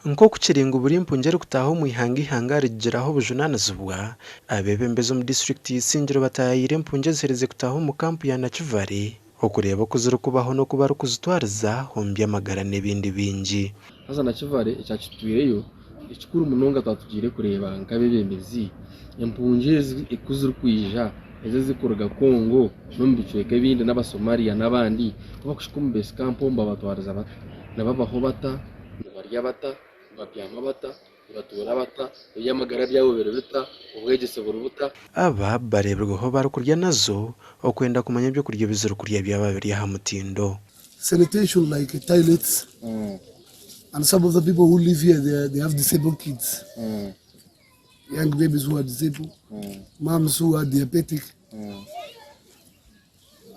Nk'oku kiri ngu buri mpungi erikutaaha omu ihanga eihanga rigiraho obujunaanizibwa, abeebembezi omu disiturikiti ya Isingiro bataayaayire empungi eziherize kutaaha omu kampu ya Nakivale okureeba oku zirikubaho n'oku barikuzitwariza omu by'amagara n'ebindi bingi. Haza Nakivale ekyakitwireyo ekikuru munonga twaba tugiire kureeba nk'abeebembezi, empungi ezi ku zirikwija ezi ezirikuruga Congo n'omu bicweka ebindi n'Abasomalia n'abandi ku barikuhika omu base camp omu babatwariza bata? Nibabaho bata? Nibarya bata? Nibabyama bata? Nibatuura bata? Eby'amagara byabo biri bita? Obwegyese buri buta? Aba bareebirweho barikurya nazo okwenda kumanya ebyokurya ebi zirikurya byaba biri aha mutindo. Sanitation like toilets and some of the people who live here they, they have disabled kids young babies who are disabled moms who are diabetic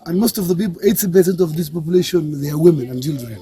And most of the people, 80% of this population, they are women and children.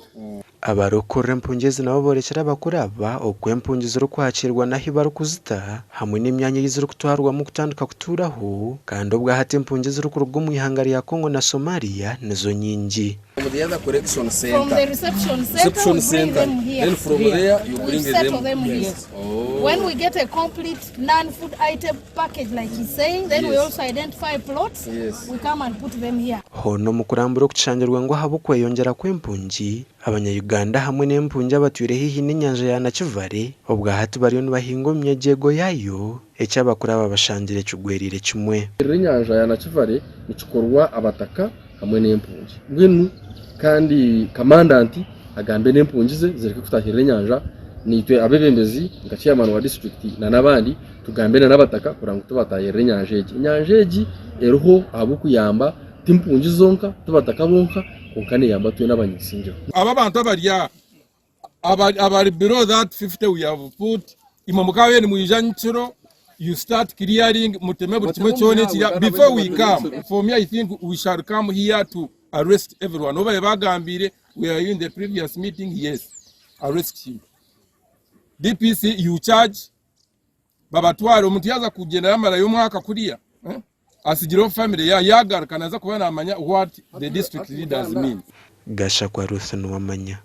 Abarikukurira empungi ezi nabo boorekire abakuru aba oku empungi zirikwakiirwa n'ahu barikuzita hamwe n'emyanya ei zirikutwarwamu kutandika kutuuraho kandi obwahati empungi ezirikuruga omu ihanga rya Congo na Somalia nizo nyingi. From the other correction From center. the reception center, Reception we bring center. them here. Then from there you We bring settle them. them here. Oh. When we get a complete non-food item package like he's saying, then we Yes. also identify plots. Yes. We come and put them here. Hoona omu kurambura okukishangirwe ngu ahabw'okweyongyera kw'empungi, abanya-Uganda hamwe n'empungi abatwire haihi n'enyanja ya Nakivale obwahati bariyo nibahinga omu myegyeego yaayo, eki abakuru aba bashangire kigwereire kimwe. Enyanja ya Nakivale nikikorwa abataka hamwe n'empungi. Mbwenu kandi kamandanti agambe n'empungi ze zireke kutahirira enyanja, naitwe abeebembezi nka chairman wa disiturikiti na n'abandi tugambe na n'abataka kureba ngu tibatahirira enyanja egi. Enyanja egi eriho ahabw'okuyamba ti mpungi zonka, ti bataka bonka kwonka neeyamba twena abany'Isingiro. Aba abantu abari aha abari below that 50 we have put imwe mukabaire nimwija nyekiro you start clearing muteme buri kimwe kyona ekiri aha before we come for me I think we shall come here to arrest everyone obu bagambiire we are in the previous meeting yes arrest him DPC you charge babatware omuntu yaza kugyenda yamarayo omwaka kuriya eh? asigireho family ya yagaruka naza kuba namanya what the district leaders mean. Gashakwa Ruth Nuwamanya.